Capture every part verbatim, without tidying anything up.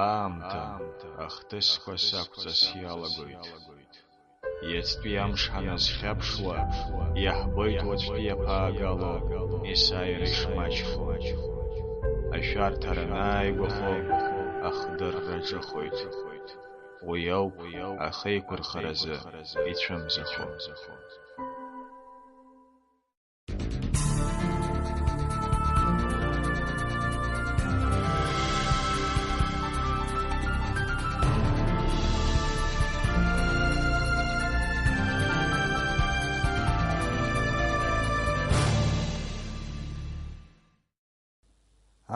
Аамҭа ахҭысқәа сақәҵас иалагоит. Иацтәи амш ҳаназхьаԥшуа, иаҳбоит уаҵәтәи иаԥаагало есааира ишмаҷхо. Ашәарҭара анааигәахо, ахдырра ҿыхоит. Уи ауп ахеиқәырхаразы ицәымзахо.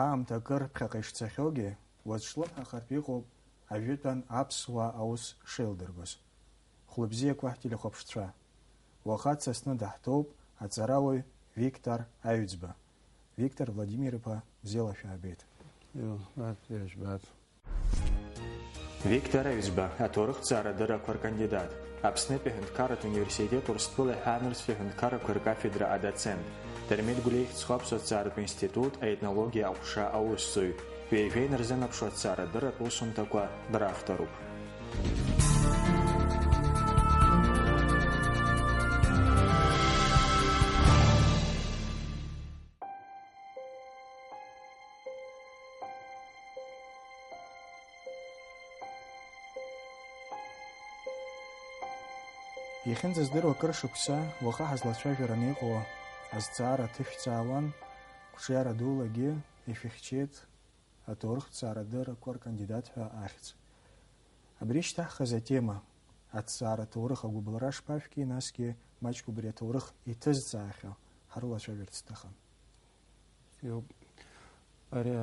Аамҭа акыр ԥхьаҟа ишцахьоугьы, уаҵәлымҳахартә иҟоуп ажәытәан аԥсуаа аус шеилдыргоз. Хәлыбзиақәа ҳтелехәаԥшцәа. Уаха дсасны даҳҭоуп аҵарауаҩ Виктор Аҩӡба. Виктор Владимир-иԥа, бзиала шәаабеит. Иу, бааҭ, бзиара жәбааҭ. Виктор Аҩӡба, аҭоурыхҭҵаара адыррақәа ркандидат, Аԥснытәи аҳәынҭқарратә университет Урыстәыла аҳәаанырцәтәи аҳәынҭқаррақәа ркафедра адоцент, Дырмит Гәлиа ихьӡқәа аԥсуа ҭҵааратә институт аетнологиа аҟәша аусзуҩ, ҩажәа инарзынаԥшуа аҭҵаарадырратә усумҭақәа дравторуп. Иахьынӡаздыруа акыр шықәса уаха ҳазлацәажәараны иҟоу азҵаара ҭышәҵаауан, қәҿиара дулагьы ишәыхьчеит аҭоурыхҭҵаара адыррақәа ркандидат ҳәа ахьӡ. Абри ишьҭаҳхыз атема, аҭҵаара аҭоурых агәыбылра шԥажәги, насгьы маҷк убри аҭоурых иҭызҵаахьоу ҳарылацәажәарц сҭахын. Иоуп. Ари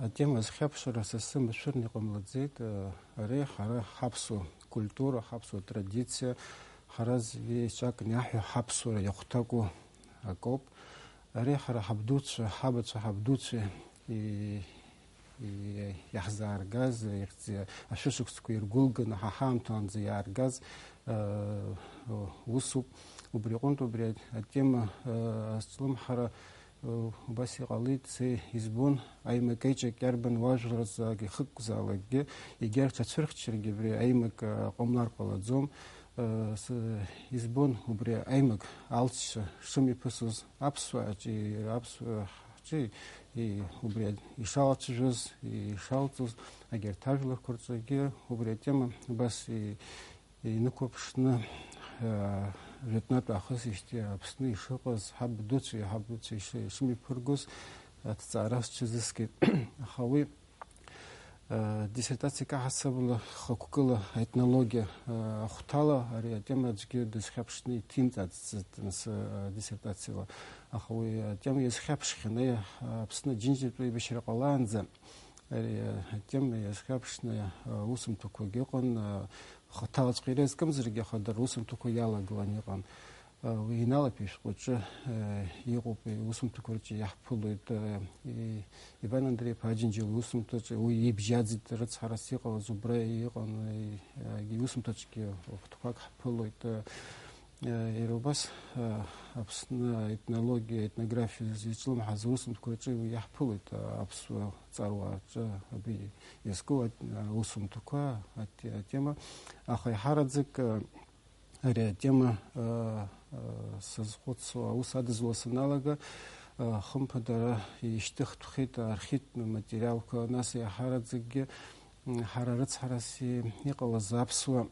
атема азхьаԥшра са сзы машәырны иҟамлаӡеит. Ари ҳара ҳаԥсуа культура, ҳаԥсуа традициа, ҳара зегьы еицәакны иаҳҳәо ҳаԥсуара иахәҭаку акоуп. Ари ҳара ҳабдуцәа, ҳабацәа, ҳабдуцәа и-, и-, иаҳзааргаз, ихьӡ-, ашәышықәсқәа иргәылганы ҳа ҳаамҭанӡа иааргаз, э, усуп. Убри аҟынтә убри атема, э, азҿлымҳара, э, убас иҟалеит, сеи избон, аимак-еиҿак иарбан уажәраҵәҟьагь ихықәзаалакгьы, егьа рҽацәырхьчаргьы абри аимак, э, ҟамлар ҟалаӡом. Э, с-, избон убри аимак алҵшьа шымҩаԥысыз аԥсуааҿы, аԥсуаа ҳҿы, и-, убри ишалацәажәоз, ишалҵыз, егьырҭ ажәларқәа рҿгьы убри атема убас и-, инықәырԥшны, э, жәытәнатә аахысижьҭеи Аԥсны ишыҟаз, ҳаб дуцәеи ҳаб дуцәеи иши-, ишымҩаԥыргоз аҭҵаара сҽазыскит. Аха уи Диссертациак аҳасабала хықәкыла аетнологиа ахәҭала ари атема аӡәгьы дызхьаԥшны иҭимҵацызт, нас, диссертациала. Аха уи атема иазхьаԥшхьан, аи, Аԥсны Аџьынџьтәыла еибашьра ҟалаанӡа ари атема иазхьаԥшны аусумҭақәагьы ыҟан, хаҭалаҵәҟьа иара иазкымзаргьы, аха дара аусумҭақәа иалагылан иҟан. Уи иналатәи ашәҟәаҿы, э, иҟоуп, иусумҭақәа рҿы иаҳԥылоит, э, и-, Иван Андреи-иԥа Аџьынџьал иусумҭаҿы уи ибжьаӡит рыцҳарас иҟалаз, убра иҟан, э, иусумҭаҿгьы хәҭақәак ҳԥылоит. Э, э, иара убас, э, Аԥсны аетнологиа, аетнографиа зыҿлымҳаз аусумҭақәа рҿы уи иаҳԥылоит, э, аԥсуа ҵаруаа рҿы абри иазку ат-, аусумҭақәа, ат-, атема. Аха еиҳараӡак, э, Ари атема, а, а, сазхәыцуа, аус адызуа саналага, а, хымԥадара ишьҭыхтәхеит архивтә материалқәа, нас еиҳараӡакгьы, м, ҳара рыцҳарас и-, иҟалаз аԥсуа,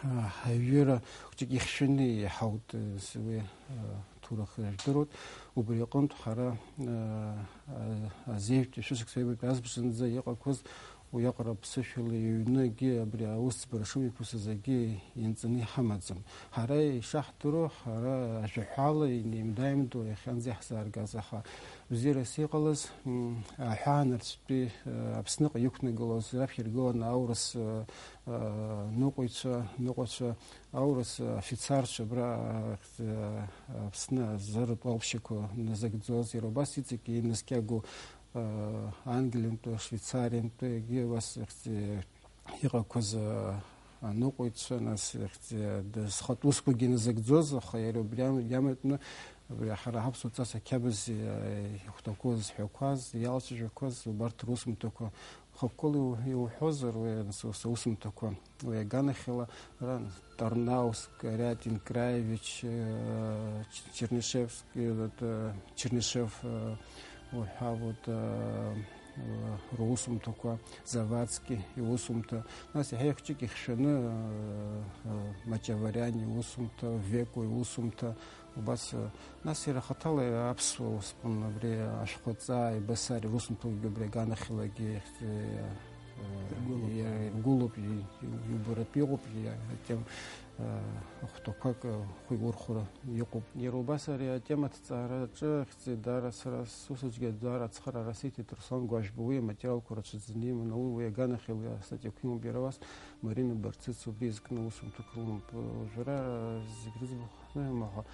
а, аҩыра хәҷык ихьшәаны иаҳаут, э, с-, уи, а, ҭоурых жәдыруеит. Убри аҟынтә ҳара, а, а, азеижәтәи шәышықәса ҩбатәи азбжанӡа иҟақәаз уиаҟара ԥсышәала иҩны акгьы абри аусӡбара шымҩаԥысыз акгьы ианҵаны иҳамаӡам. Ҳара ишаҳдыруа, ҳара ажәаҳәала инеимда-ааимдо иахьанӡа иаҳзааргаз, аха бзиарас иҟалаз, м, аҳәаанырцәтәи, э, Аԥсныҟа иқәнагалоз раԥхьа иргыланы аурыс, э, э, ныҟәицәа, ныҟәацәа, аурыс афицарцәа абра, э, Аԥсны азаратә уалԥшьақәа назыгӡоз, иара убас иҵегьы инаскьагоу, э, Англиантәи, Швеицариантәи, егьи убас, э, иҟақәаз, э, аныҟәицәа, нас, э, д-, зхатә усқәагьы назыгӡоз, аха иара убри ам-, иаматәны Абри ҳара ҳаԥсуа ҵас ақьабз, э, ихәҭақәоу зҳәақәаз, иалацәажәақәаз, убарҭ русумҭақәа хықәкыла иу-, иуҳәозар, уи ус-, ус-, усумҭақәа, уи аганахьала, ра-, Тарнаус, Кариатин, Краевич, э, Ч-, Чернышевск, э, вот, э, Чернышев, э, уҳәа, вот, э, э, русумҭақәа, Завадски иусумҭа, нас иаҳа ихәҷык ихьшәаны, э, э, Мачавариани иусумҭа, Веко иусумҭа, Убас, э, нас иара хаҭала аԥсуа усҟан абри ашәҟәы ҵаа, ибасар, иусумҭагьы убри аганахьалагьы, э, э, Иргәылоуп. Иа-, иргәылоуп, и-, и-, иубаратәы иҟоуп, и-, атем-, э, ахәҭақәак, э, хәы иурхәра иҟоуп. Иара убас ари атема аҭҵаараҿы ахьӡ даара сара сусаҿгьы даара ацхыраара сиҭеит Руслан Гәажәба, уи аматериалқәа рацәаӡаны иман, уи, уи аганахьала астатиақәа имоуп, иара убас Марина Барцыц убри изкны усумҭақәа рымоуп, э, уажәра, э, зегь рыӡбахә хныҳәам, аха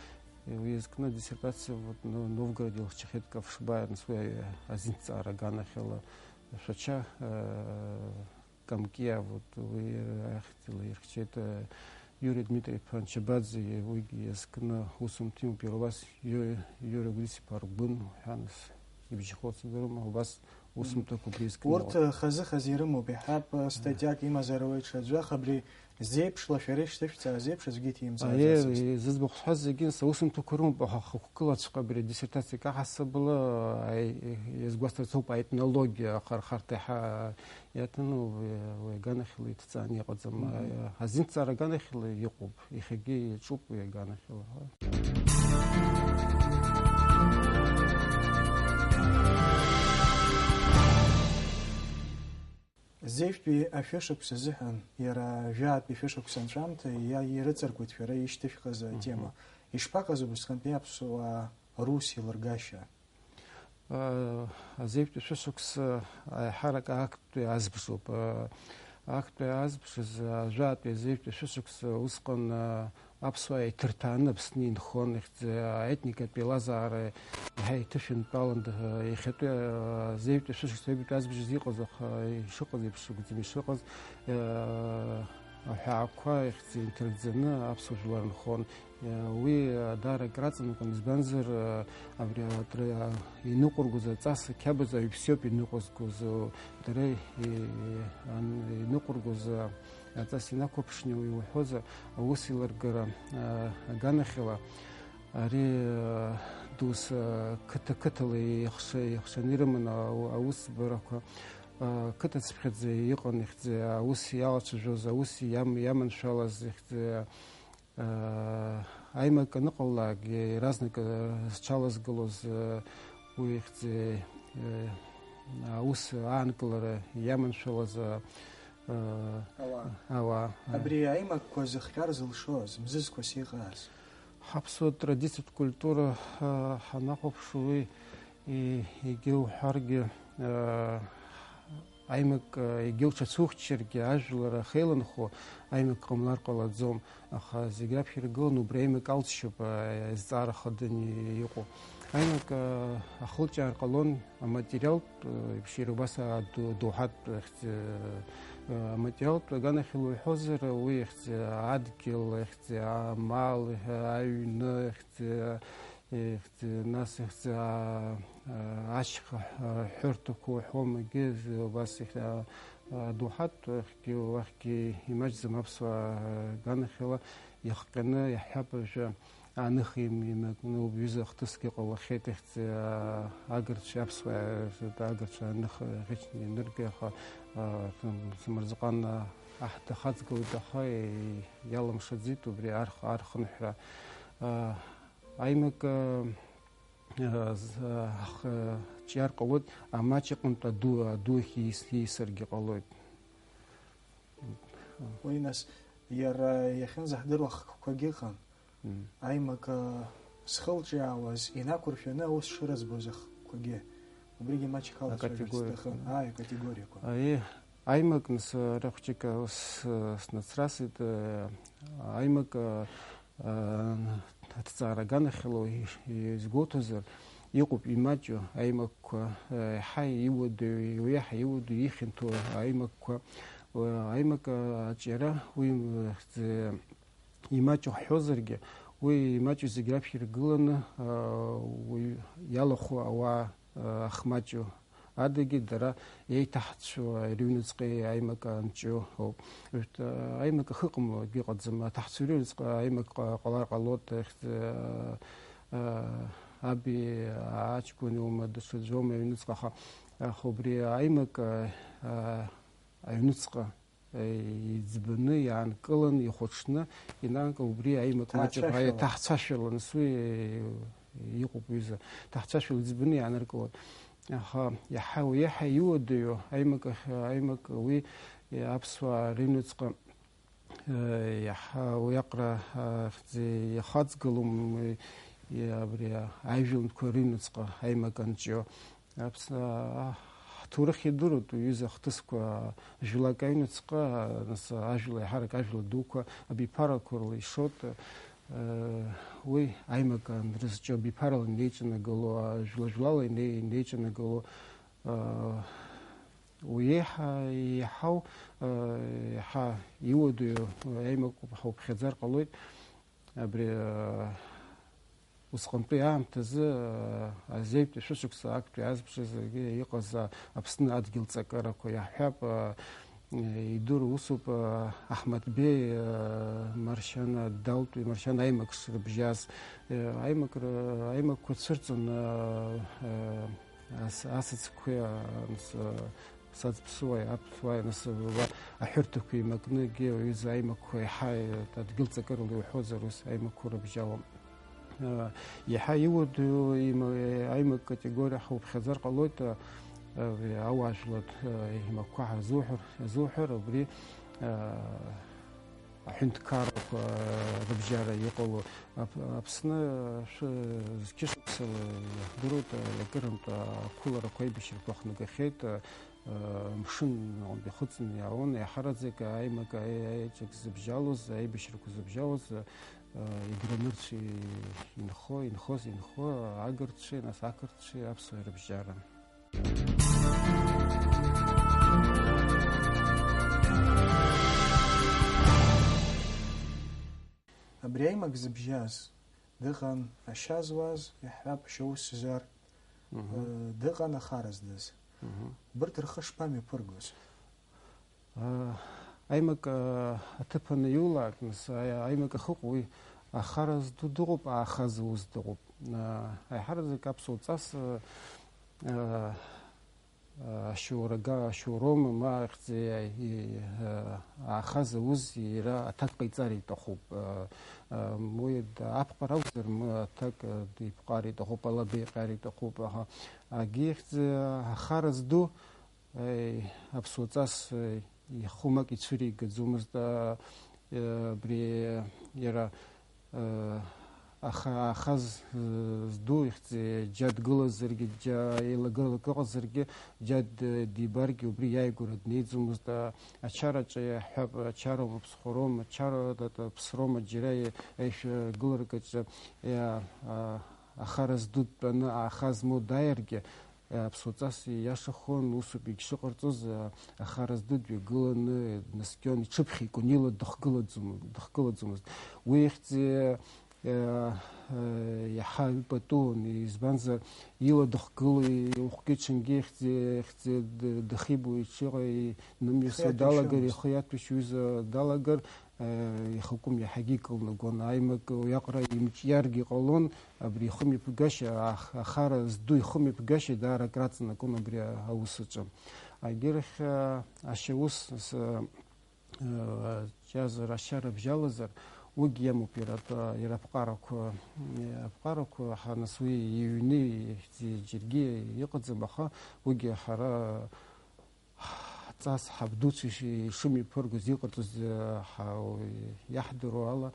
Уи изкны диссертациа, вот, Но-, Новгород илыхьчахьеит Кафшбаев, нас уи азинҭҵаара аганахьала Шәача, э, Камкиа, вот, уи ахьӡала ирыхьчеит, э, Иури Дмитри-иԥа Нчабаӡе, уигьы иазкны усумҭа имоуп, иара убас Иу-, Иури Гәдиц-иԥа Аргәын, уҳәа, нас ибжьахоу сыздыруам, убас Усумҭақәа убри изкны Урҭ, ыҟоуп. Хазы-хазы ирымоуп, иаҳҳәап, статиак имазар ауеит ҽаӡәы, аха абри зеиԥшла шәара ишьҭышәҵааз еиԥш аӡәгьы иҭимҵааӡацызт. Аиеи, зыӡбахә сҳәаз зегьы са усумҭақәа рымоуп, аха хықәкылаҵәҟьа абри адиссертациа каҳасабала, аи-, иазгәасҭарц ауп, аетнологиа ахархарҭа иаҳа иаҭәаны, уи, уи аганахьала иҭҵааны иҟаӡам. Мгм. Аи-, азинҭҵаара аганахьала иҟоуп, иахьагьы иаҿуп уи аганахьала. Зежәтәи ашәышықәса азыҳәан, иара жәаатәи шәышықәса анҵәамҭа иа-, ирыҵаркуеит шәара ишьҭышәхыз Мгм. атема. Ишԥаҟаз убысҟантәи аԥсуаа рус еилыргашьа? Э, азеижәтәи шәышықәса аиҳарак актәи азбжоуп. Э, актәи азбжаз, ажәатәи азеижәтәи шәышықәса усҟан, э, аԥсуаа иҭырҭәааны Аԥсны инхон, ихьӡ-, аетникатә еилазаара иаҳа иҭышәынтәалан, э, иахьатәи, э, азеижәтәи шәышықәса, аҩбатәи азбжаз иҟаз, аха ишыҟаз еиԥш акәӡам ишыҟаз, э, аҳәаақәа ихьӡ-, инҭыргӡаны аԥсуа жәлар нхон. Уи даара акраҵанакуан, избанзар, абри атра-, иныҟәыргоз аҵас қьабз аҩԥс иоуп иныҟәызгоз, дара и-, ан-, иныҟәыргоз аҵас инақәыԥшны иуҳәоз аус еилыргара аганахьала, ари дус қыҭа-қыҭала ихш-, ихшаны ирыман ау-, аусӡбарақәа, қыҭацыԥхьаӡа иҟан ихьӡ-, аус иалацәажәоз, аус иам-, иаманшәалаз ихьӡ-, Аимак аныҟалалак, иаразнак зҽалазгылоз уи ихьӡ, аус аанкылара иаманшәалаз Ауаа. Ауаа. Абри аимакқәа зыхҟьар зылшоз, мзызқәас иҟаз? Ҳаԥсуа традициатә культура ҳанахәаԥш, уи егьа уҳәаргьы, аимак, егьа уҽацәухьчаргьы, ажәлар ахьеиланхо аимак ҟамлар ҟалаӡом, аха зегь раԥхьа иргыланы убри аимак алҵшьоуп, азҵаара хаданы иҟоу. Аимак ахылҿиаар ҟалон аматериалтә, еиԥш, иара убас аду-, адоуҳатә ахьӡ-, аматериалтә аганахьала уҳәозар, уи ахьӡ-, адгьыл ахьӡ-, амал, аҩны ахьӡ-, Ихьӡ-, нас ихьӡ-, аа, аа, ашьха, аа, ҳәырҭақәа уҳәом, егьи з-, убас ихь-, аа, аа, доуҳатә ахьгьы, уахьгьы имаҷӡам аԥсуаа, аа, ганахьала иахҟьаны иаҳҳәап, уажәы, аа, ных им-, имакны убҩыза ахҭысгьы ҟалахьеит, ихьӡ-, аа, агырцәа, аԥсуаа, аа, агырцәа аных ӷьычны ианырга, аха, аа, сым-, сымырзаҟан, аа, аҳ дахаҵгылеит, аха и-, иалымшаӡеит убри арх-, архынҳәра. Аа, Аимак, а, а, з-, а, ах-, а, ҿиар ҟалоит, амаҷ аҟынтә аду, аду ахь иис-, иисыргьы ҟалоит. Уи нас, иара иахьынӡаҳдыруа ахкқәагьы ыҟан. Мм. Аимак, а, зхылҿиаауаз инақәыршәаны аус шырыӡбоз ахкқәагьы. Убригьы маҷк алацәажәарц Акатегориақәа. Сҭахын. Ааи, акатегориақәа. Аиеи. Аимак, нас, ара хәҷык, а, с-, снацрасит, э, аимак, а, Аҭҵаара аганахьала изгәоуҭозар, иҟоуп имаҷу аимакқәа, еиҳа иуадаҩу, иуеиҳа иуадаҩу, ихьанҭоу аимакқәа. Аимак аҿиара уи имаҷу ҳҳәозаргьы, Уи имаҷу зегь раԥхьа иргыланы, уи иалахәу ауаа ахмаҷу адагьы дара еиҭаҳцәу рыҩнуҵҟа аимак анҷу ауп. Аимак ахы ыҟамлогьы ыҟаӡам, аҭаҳцәа рыҩнуҵҟа аимак ҟа-, ҟалар ҟалоит, аби аҷкәын иоума, даҽаӡәоума аҩнуҵҟа, аха, аха убри аимак аҩнуҵҟа иӡбаны, иаанкылан, ихәаҽны, инанкыл убри аимак маҷуп ҳәа иаҭаҳцәашәалан, нас уи иҟоуп, ҩыза, ҭаҳцәашәала иӡбаны иааныркылоит. Аха иаҳа, уи иаҳа иуадаҩу аимак ахь, аимак уи аԥсуаа рыҩнуҵҟа, иаҳа уи аҟара ахьӡ ихаҵгылом, абри ажәлантәқәа рыҩнуҵҟа аимак анҷио. Аԥсны, а, ҳҭоурых идыруеит, уҩыза ахҭысқәа, жәлак аҩнуҵҟа, нас, ажәла, еиҳарак ажәла дуқәа абиԥарақәа рыла ишоит, э, уи аимак анрызҿио абиԥарала инеиҿанагыло, а, жәла-жәлала инеи-, инеиҿанагыло, э, уи еиҳа, еиҳау, э, еиҳа иуадаҩу аимак ҳауԥхьаӡар ҟалоит. Абри, э, Усҟантәи аамҭазы, аа, азеитә шәышықәса актәи азбжазаргьы иҟаз, аа, Аԥсны адгьыл ҵакырақәа иаҳҳәап, аа, идуру усуп, аа, Аҳмаҭбеи, аа, Маршьана Далтәи, Маршьана аимак шрыбжьаз, аа, аимакра, аимакқәа цәырҵын, аа, аа, ас-, асыцқәеи, аа, нас, аа, Саӡԥсуааи аԥсуааи, нас, уа аҳәырҭақәа еимакны, егьи аҩыза аимакқәа еиҳа, адгьыл ҵакырала иуҳәозар, ус аимакқәа рыбжьалом. Э, иаҳа иуадаҩу има-, аимак категориа ҳауԥхьаӡар ҟалоит, э, э, ауаажәлар, э, еимакқәа ҳазуҳәар, азуҳәар, убри, э, аҳәынҭқаррақәа рыбжьара иҟало Ап-, Аԥсны шәы-, зқьышықәсала иаҳдыруеит, акырынтә ақәыларақәа аибашьрақәа хнагахьеит, мшын аҟынтә ихыҵны иаауан, еиҳараӡак аимак аи-, аиҿак зыбжьалоз, аибашьрақәа зыбжьалоз, игранырцәи инхо, инхоз инхо, агырцәи, нас ақырҭцәи аԥсуааи рыбжьара. Абри аимак зыбжьаз дыҟан ашьа зуаз, иаҳҳәап, Шьоуз Сезар, Мгм. э, дыҟан ахара здыз. Мгм. Убырҭ рхы шԥамҩаԥыргоз? Э, аимак, э, аҭыԥаны иулак, нас, аи-, аимак ахыҟоу уи ахара зду дыҟоуп, ааха зуз дыҟоуп. Э, аиҳараӡак аԥсуа ҵас, э, э, ашьоурага, ашьоуроума, ма ахьӡ-, и-, и-, ааха зауз иара аҭак ҟаиҵар иҭахуп. Уи аԥҟара акәзар, ма аҭак иԥҟар иҭахуп, алаба иҟьар иҭахуп. Аха акгьы ихьӡ-, ахара зду, аԥсуа ҵас ихәы мак ицәыригаӡомызт. Абри иара Аха, аха з-, зду ихьӡ-, џьа дгылазаргьы, џьа еилагылак ыҟазаргьы, џьа д-, дибаргьы убри иааигәара днеиӡомызт. А-, ачараҿы иаҳҳәап, ачароума, ԥсхәыроума, ачара, т-, т-, ԥсроума, џьара е-, аишәа-, гыларак аҿы, иа-, а-, ахара зду дтәаны, ааха змоу дааиргьы, Аԥсуа ҵас ииашахон, усоуп егьшыҟарҵоз, ахара зду дҩагыланы днаскьон, иҽыԥхьаикуан, ила дыхгылаӡом-, дыхгылаӡомызт. Уи ихьӡ, э, э, иаҳа ипатуон, избанзар, ила дыхгыло, ухәгьы-ҽынгьы ихьӡ, ихьӡ д-, дахибо, иҽыҟа инымҩасуа Ихы иаҭәашьомызт. Далагар, ихы иаҭәашьуаза далагар, Ихакәым иаҳагьы икылнагон аимак уиаҟара имҿиаргьы ҟалон, абри ихымҩаԥгашьа, ах-, ахара зду ихымҩаԥгашьа даара акраҵанакуан абри аус аҿы. Егьирахь, ашьаус, ҷазар, ашьа рыбжьалазар, уигьы иамоуп иара атәы, иара аԥҟарақәа, аԥҟарақәа, ҳа, нас уи иҩны, џьаргьы иҟаӡам, аха уигьы ҳара Ҳҵас ҳабдуцәа иши-, ишымҩаԥыргоз, иҟарҵоз, э, ҳа-, иаҳдыруа ала,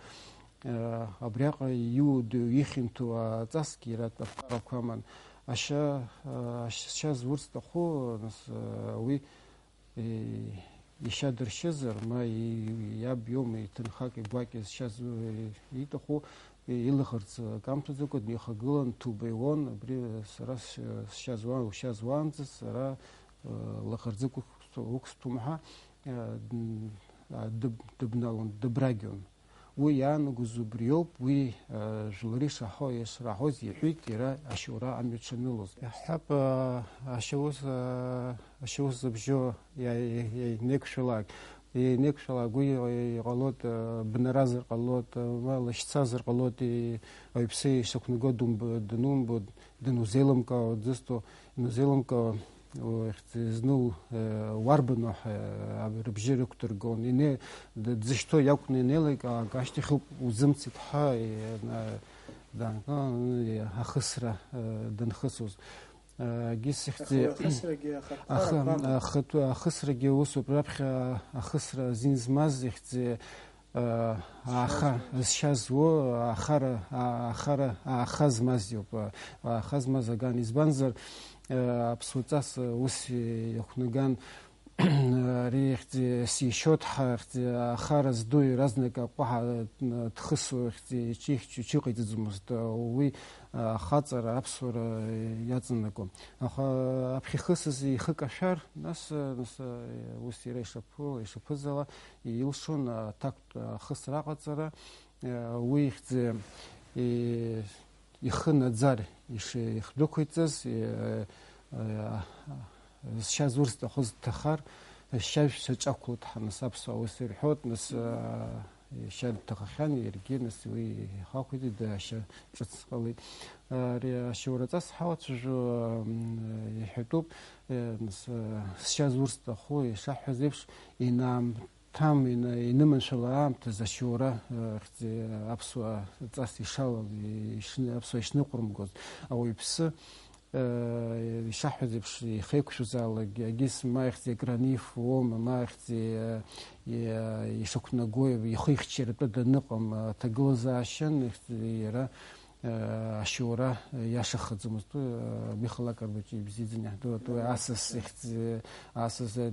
э, абриаҟара иуадаҩу, ихьанҭоу аҵасгьы иара аԥҟарақәа аман. Ашьа, э, ашьа зурц сҭаху, нас, э, уи, э, ишьа дыршьызар, ма и-, иаб иоума иҭынхак игәакьа зшьа зу-, э, иҭаху, Илаӷырӡ камҭәаӡакәа днеихагылан, ҭуба иуан, абри сара сшьа, сшьа зуан, ушьа зуанӡа сара, э, лаӷырӡык уқәсҭ-, уқәсҭәом ҳәа, э, дн-, а, дыб-, дыбналон, дыбрагьон. Уи иаанагоз убриоуп, уи, э, жәлар ишаҳо, ишраҳоз иҳәеит иара ашьоура амҩа дшанылоз. Иаҳҳәап, э, ашьаус, э, ашьаус зыбжьо иа-, иа-, иа-, ианеиқәшәалак, ианеиқәшәалак уи иҟалоит, э, бнаразар ҟалоит, э, ма лашьцазар ҟалоит, и-, ауаҩԥсы ишақәнаго думб-, данумбо, данузеилымкаауа, дзысҭо, инузеилымкаауа, Уахьӡ-, зны у-, э, уарбану ҳәа, э, рыбжьы рықәдыргон. Ине-, д-, дзышьҭоу иакәны инеилеигалак, ашьҭахь ауп узымцеит ҳәа, э, на-, дан-, э, ахысра, э, данхысуаз. Э, егьыс ихьӡи-, Аха уи ахысрагьы ахатә ахы-, арахә амоуп. Ахатә-, ахысрагьы усоуп, раԥхьа ахысра азин змаз ихьӡи, Ааха, зшьа зуа, аахара, а-, аахара, ааха змаз иоуп. Ааха змаз аган. Избанзар, э, аԥсуа ҵас, э, ус иахәнаган, ари ихьӡи сишьоит ҳәа, ихьӡи аахара зду иаразнак аҟәаҳа, э, дхысуа, ихьӡи иҽихьчо, иҽыҟаиҵаӡомызт. Уи, э, ахаҵара, аԥсуара иаҵанакуан. Аха аԥхьа ихысыз ихы кашәар, нас, э, нас, э, ус иара ишаԥу-, ишаԥызала, илшон аҭак ахысра аҟаҵара, уи ихьӡ, ихы наӡар ишдәықәиҵаз, зшьа зурц сҭахыз дҭахар, зшьа шьаҿақәлоит ҳәа нас аԥсуаа ус ирҳәоит, нас, шьа дҭахахьан, иаргьы нас уи ихақәиҵеит, ашьа ҿыц ҟалеит. Ари ашьоура ҵас ҳалацәажәо, м, иҳәатәуп, нас, сшьа зурц сҭаху, ишаҳҳәаз еиԥш, инаам-, Ҭам ина-, иныманшәала аамҭазы ашьоура, э, хьӡи-, аԥсуа ҵас ишалал, ишны-, аԥсуа ишныҟәырмгоз, ауаҩԥсы, э, ишаҳҳәаз еиԥш, ихеиқәшәозаалак, егьыс ма ихьӡи акраны ифуома, ма ихьӡи, э, и-, ишақәнаго, ихы ихьчаратәы даныҟам, аҭагылазаашьан, ихьӡи иара, э, ашьоура, э, иашахаӡомызт. Уи, э, Михал Акарбач ибзиаӡаны иаҳдыруеит. Уи асас ихьӡ-, асас, э,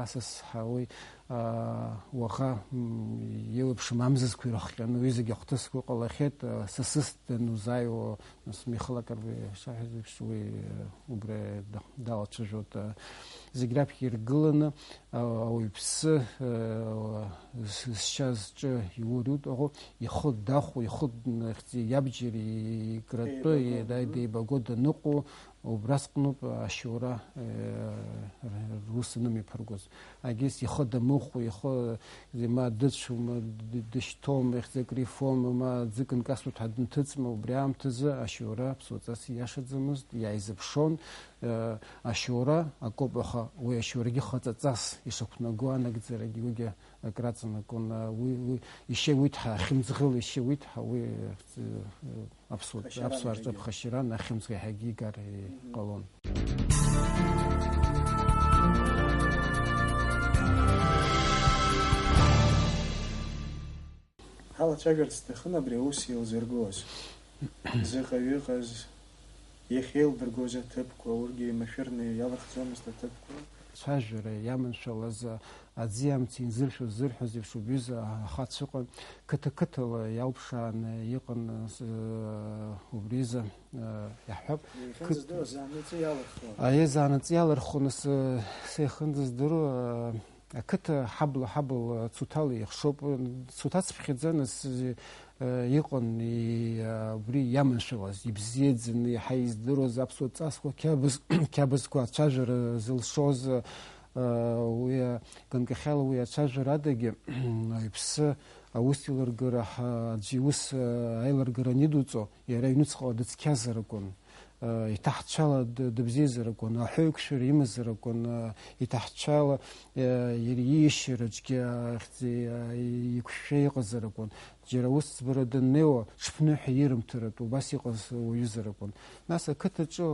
асас ҳәа уи, э, уаха, м, илаԥш мамзызқәа ирыхҟьаны, уи зегьы ахҭысқәа ҟалахьеит, э, сасыс данузааиуа, нас, Михал Акарба ишаҳәаз еиԥш, уи, э, убра да-, далацәажәоит, э, зегь раԥхьа иргыланы, ауаҩԥсы, э, зшьа зҿы иуриут, аӷу, ихы дахәо, ихы н-, хьӡи-, иабџьар икратәы, Деибаго. Ида-, деибаго даныҟоу, убрасҟноуп ашьоура, э, р-, рус анымиԥыргоз. Агьыс ихы дамыхәо, ихы ма дыцәоума, д-, дышьҭоума, ихьӡ акрифоума, ма ӡык нкасуеит ҳәа дынҭыҵма, убри аамҭазы ашьоура ԥсуаҵас ииашаӡамызт, иааизыԥшон, Э, ашьоура акоуп, аха уи ашьоурагьы хаҵаҵас ишақәнаго анагӡарагьы уигьы акраҵанакуан. Э, уи, уи ишьеуеит ҳәа, ахьымӡӷыла ишьеуеит ҳәа, уи, э, аԥсуа, Ԥхашьара аԥсуаа рҿы анагагьы. Ԥхашьара ахьымӡӷ иаҳагьы игар, э, Мгм. Ҟалон. Ҳалацәажәарц сҭахын абри аус еилзыргоз. Заҟаҩы ыҟаз, иахьеилдыргоз аҭыԥқәа, урҭгьы еимашәырны иалахӡомызт аҭыԥқәа. Цәажәара иаманшәалаз аӡи амци инзыршәоз зырҳәоз еиԥш убҩыза ахацәа ыҟан, қыҭа-қыҭала иалԥшааны иҟан, э, убри изы, э, иаҳҳәап. Ихьынӡаздыруаз заанаҵы иалырхуан. Аиеи, заанаҵы иалырхуан, сы-, сеихьынӡаздыруа, э, Ақыҭа ҳабла-ҳабла цуҭала ихшоуп. Цуҭацыԥхьаӡа нас, э, иҟан, и-, а, убри иаманшәалаз, ибзиаӡаны, иаҳа издыруаз аԥсуа ҵасқәа, қьабз-, қьабзқәа ацәажәара зылшоз, а, уи, а, ганкахьала уи ацәажәара адагьы, иԥсы аус илыргара, ҳа-, аӡәы иус, а, аилыргара анидуҵо, иара аҩнуҵҟала дыцқьазар акәын. Э, иҭаҳцәала д-, дыбзиазар акәын, аҳәоуеиқәшәара имазар акәын, э, иҭаҳцәала, э, иара ииашьараҿгьы, э, хьӡи-, э, иқәшәшәа иҟазар акәын. Џьара аусӡбара даннеиуа, ҽԥныҳәа ирымҭаратәы убас иҟаз уаҩызар акәын. Нас ақыҭаҿы,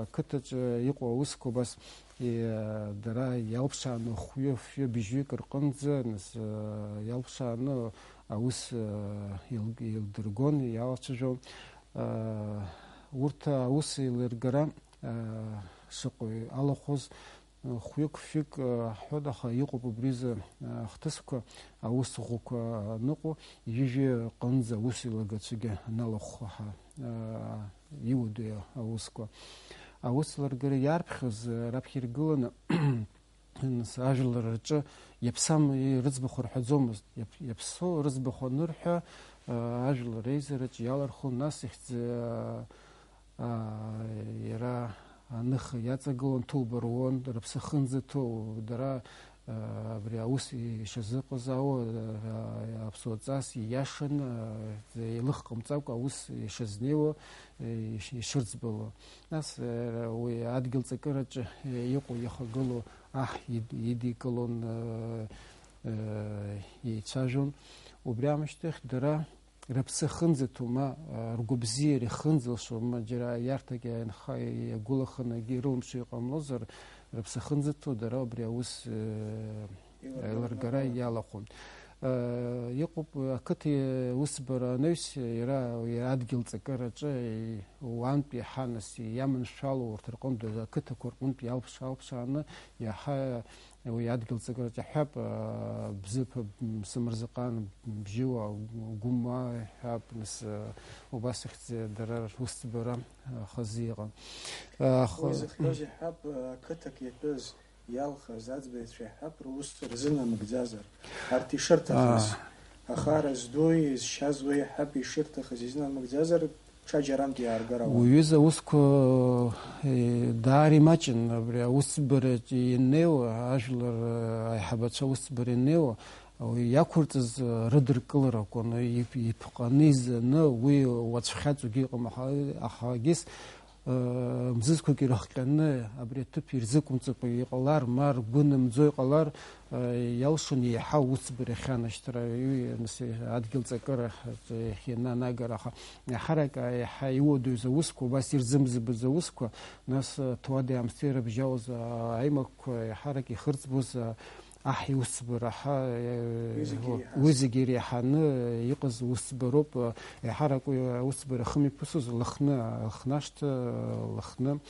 ақыҭаҿы иҟоу аусқәа убас, э, дара иалԥшааны хәҩы-фҩы быжьҩык рҟынӡа, нас, э, иалԥшааны аус, э, еил-, еилдыргон, иалацәажәон. Урҭ аус еилыргара шаҟаҩ алахәыз, хәҩык-фҩык ҳҳәоит, аха иҟоуп убризы ахҭысқәа, аус ӷәӷәақәа аныҟоу, ҩажәи ҟынӡа аус еилагацәагьы аналахәхо ҳәа, иуадаҩу аусқәа. Аус еилыргара иарԥхьоз раԥхьа иргыланы Нас ажәлар рҿы иаԥсам рыӡбахә рҳәаӡомызт. Иаԥ-, иаԥсоу рыӡбахә анырҳәа, ажәлар реизараҿы иалархон, нас ихьӡ-, иара аныха иаҵагылон, ҭоуба руон, рыԥсы ахьынӡаҭоу, дара, абри аус ишазыҟазаауа, аԥсуаҵас ииашаны, еилыхҟамҵакәа аус ишазнеиуа, ишырӡбало. Нас, уи адгьыл ҵакыраҿы иҟоу ихагылоу аҳ ид-, идикылон, еицәажәон. Убри аамышьҭахь дара рыԥсы ахьынӡаҭоу, ма, ргәабзиара ихынӡалшо, ма џьара иарҭагьы аинха-, иагәылаханагьы ирылымшо иҟамлозар, рыԥсы ахьынӡаҭоу дара убри аус, еилыргара иалахәын. Иҟоуп, ақыҭа усбара анаҩс, иара, иара адгьыл ҵакыраҿы, уантә иаҳа нас иаманшәало урҭ рҟынтә, ақыҭақәа рҟынтә иалԥш-, алԥшааны иаҳа уи адгьыл ҵакыраҿы ҳәап, Бзыԥ, Мсымырзаҟан, Бжьыуа, Гәыма ҳәап, нас, убас ихьӡ-, дара русӡбара хазы иҟан. Аха Уи зыхҟьоз иҳәап, ақыҭак иатәыз, иалхыз аӡбаҩцәа иҳәап, рус рзынамыгӡазар, арҭ ишырҭахыз, Аа. ахара здуи изшьаз уи иҳәап, ишырҭахыз изынамыгӡазар, ҽаџьарантә иааргар ауан. Уҩыза аусқәа, э, даара имаҷын, абри аусӡбараҿ ианнеиуа, ажәлар, э, аиҳабацәа аусӡбара ианнеиуа, уи иақәырҵаз, э, рыдыркылара акәын, ип-, иԥҟаны изаны уи уацәхьаҵугьы ыҟам, аха, ахагьыс, э, мзызқәак ирыхҟьаны абри аҭыԥ ирзықәымҵакәа иҟалар, ма ргәы нымӡо иҟалар, э, иалшон еиҳа аусӡбара иахьанашьҭра, уи, нас, адгьыл ҵакыра иахьананагара, аха Иаҳарак еиҳа иуадаҩыз аусқәа, убас ирзымзыбыз аусқәа, нас, ҭауади-аамсҭеи рыбжьалоз аимакқәа иаҳарак ихырӡбоз аҳ иусӡбара ҳа, Уи зегьы иреиҳаз. Уи зегьы иреиҳаны иҟаз усӡбароуп, еиҳарак уи аусӡбара ахы мҩаԥысуаз Лыхны, Лыхнашҭа, Лыхны.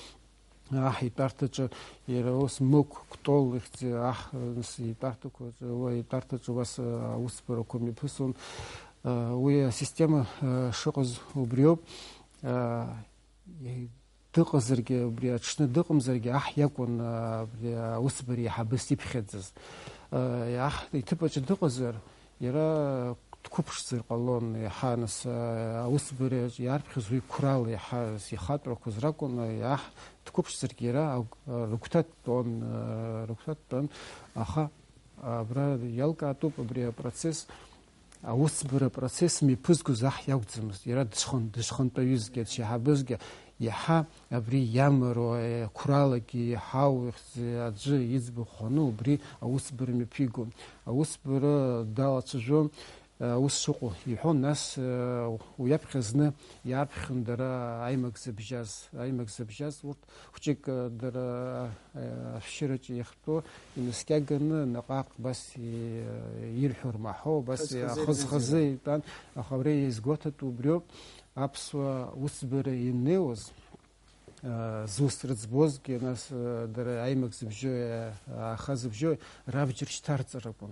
Аҳ итәарҭаҿы иара ус Мықә, Кәтол ихьӡ аҳ, нас итәарҭақәа, уа итәарҭаҿы уас аусбарақәа мҩаԥысон. Уи асистема шыҟаз убриоуп. Дыҟазаргьы, убри аҽны дыҟамзаргьы, аҳ иакәын абри аусбара иаҳабыс иԥхьаӡаз. Аҳ иҭыԥаҿы дыҟазар, Иара дқәыԥшзар ҟалон, иаҳа нас, аусбараҿ иарԥхьоз уи қәрала иаҳа ихатәрақәаз ракәын, иаҳ-, дқәыԥшзаргьы иара аг-, рыгәҭа дтәон, рыгәҭа дтәон, аха абра иалкаатәуп абри апроцесс, аусбара апроцесс мҩаԥызгоз аҳ иакәӡамызт, иара дышхан-, дышхантәаҩызгьы, дшеиҳабызгьы, Иаҳа абри иамароу, е, қәралагьы иаҳау ихьӡ-, аӡәы иӡбахә хәаны убри аусбара мҩаԥигон. Аусбара далацәажәон, е, аус шыҟоу иҳәон, нас, е, уиаԥхьа зны иаарԥхьон дара аимак зыбжьаз, аимак зыбжьаз, урҭ хәҷык, е, дара, е, ашәшьыраҿы иахьтәоу инаскьаганы наҟ-ааҟ убас и-, ирҳәо рмаҳау, убас Хаз-хазы ахыз-хазы ирзеиӷьу. Итәан, аха абри иазгәаҭатәу убриоуп. Аԥсуаа усбара инеиуаз, а, зус рыӡбозгьы, нас, а, дара аимак зыбжьои, а, аха зыбжьои рабџьар шьҭарҵар акәын.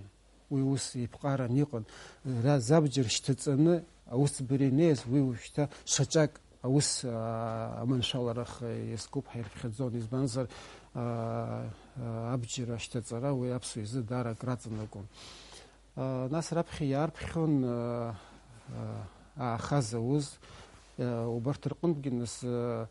Уи ус иԥҟаран иҟан. Ра-, забџьар шьҭаҵаны аусбара инеиз, уи уажәшьҭа шьаҿак аус, а, аманшәаларах, а, иазкуп ҳәа ирыԥхьаӡон, избанзар, а, а, абџьар ашьҭаҵара уи аԥсуа изы даара акраҵанакуан. А, нас раԥхьа иаарԥхьон, а, а, ааха зауз, а, убарҭ рҟынтәгьы нас, а,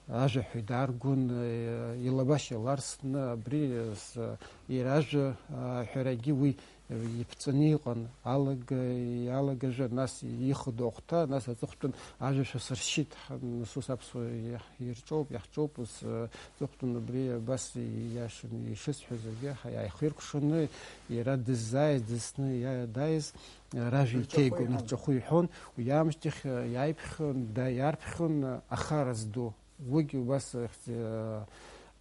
ажәаҳәаҩ дааргон, а, илабашьа ларсны, абри, а, с-, иара ажәа, а, аҳәарагьы уи иԥҵәаны иҟан, алага, иалагажәа, нас ихадоу ахәҭа, нас аҵыхәтәан ажәа шәасыршьит, ҳа, нас ус аԥсуа иаҳ-, ирҿоуп, иаҳҿоуп, ус, а, Аҵыхәтәан убри абас ииашаны ишысҳәаз, егьи ҳа-, иааихиркәшаны иара дыззааиз, дызсны иа-, дааиз, ражәа Рҿахәы иҭеигон, иҳәон. Рҿахәы иҳәон. Уи аамышьҭахь, э, иааиԥхьон, да-, иаарԥхьон, э, ахара зду. Уигьы убас, э, хьӡ-, э,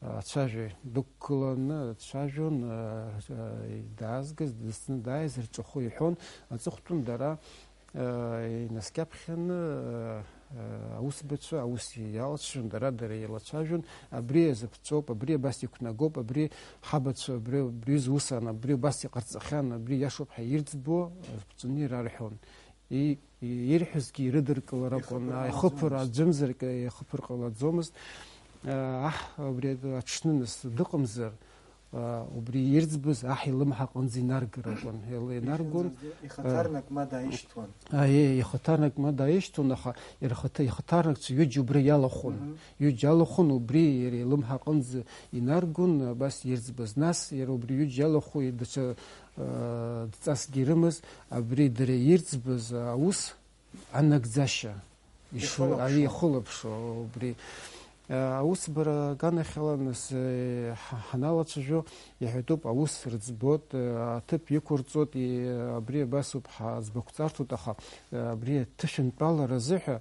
ацәажәаҩ дықәгыланы дцәажәон, э, э, даазгаз, дызсны дааиз рҿахәы иҳәон. Аҵыхәтәан дара Инаскьаԥхьаны, аусбацәа аус иалацәажәон, дара-дара еилацәажәон, абри азы ԥҵәоуп, абри абас иқәнагоуп, абри ҳабацәа, абри, абри изы ус ан, абри убас иҟарҵахьан, абри иашоуп ҳәа ирӡбо, ԥҵәаны ирарҳәон. И-, и-, ирҳәозгьы ирыдыркылар акәын, Ихыԥыр ҟалаӡомызт. Ихыԥыр аӡәымзар, ихыԥыр ҟалаӡомызт. Аҳ, абри аҽны нас дыҟамзар, Убри ирӡбыз аҳ илымҳа аҟынӡа инаргар акәын. Ил-, инаргон. Ихаҭарнак ма дааишьҭуан. Аиеи, ихаҭарнак ма дааишьҭуан, аха ирхаҭа-, ихаҭарнакцәа ҩыџьа убра иалахәын. Мгм. Ҩыџьа алахәын, убри иара илымҳа аҟынӡа инаргон, абас ирӡбыз. Нас иара убри ҩыџьа иалахәу даҽа, э, дҵасгьы ирымаз, абри дара ирӡбыз аус анагӡашьа. Ишо-, ихылаԥшуа. Ари ихылаԥшуа убри. Аусбара аганахьала нас, э, ҳа-, ҳаналацәажәо, иҳәатәуп, аус рыӡбот, э, аҭыԥ иқәырҵот, и-, абри абасоуп, ҳа-, ҳаӡбахә ҵарҭоит, аха, э, абри аҭышәынтәалара азыҳәа,